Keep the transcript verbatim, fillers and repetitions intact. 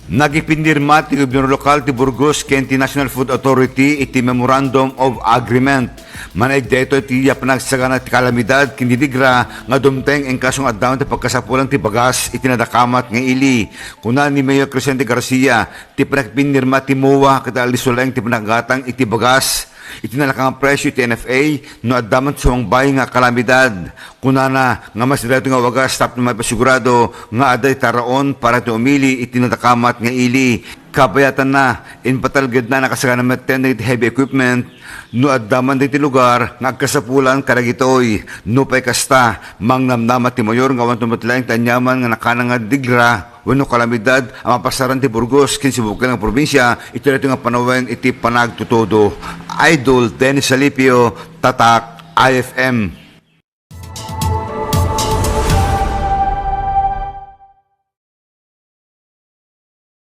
Nagipinirma ti gobierno lokal ti Burgos ken ti National Food Authority iti Memorandum of Agreement. Manaig daytoy ti panagsagana ti kalamidad ken didigra nga dumteng inkaso nga adda ti pagkasapulan ti bagas iti nadakamat nga ili. Kuna ni Mayor Crescente Garcia, ti panagpinirma ti MOA ket aliso laeng ti panaggatang iti bagas iti nalaka nga presyo iti N F A no adda man sumangbay nga kalamidad. Kunana nga masdi daytoy nga wagas tapno maipasigurado nga adda ti taraon para ti umili iti nadakamat nga ili. Kabayatanna, impatalgedna a nakasagana metten dagiti heavy equipment no adda man dagiti lugar nga agkasapulan kadagitoy. Nupay kasta, mangnamnama ti mayor nga awan met laeng ti aniaman nga nakanan nga digra wenno kalamidad a mapasaran ti Burgos ken Cebu ken nga probinsia iti daytoy nga panawen iti panagtutudo. Idol Dennis Salipio, Tatak I F M.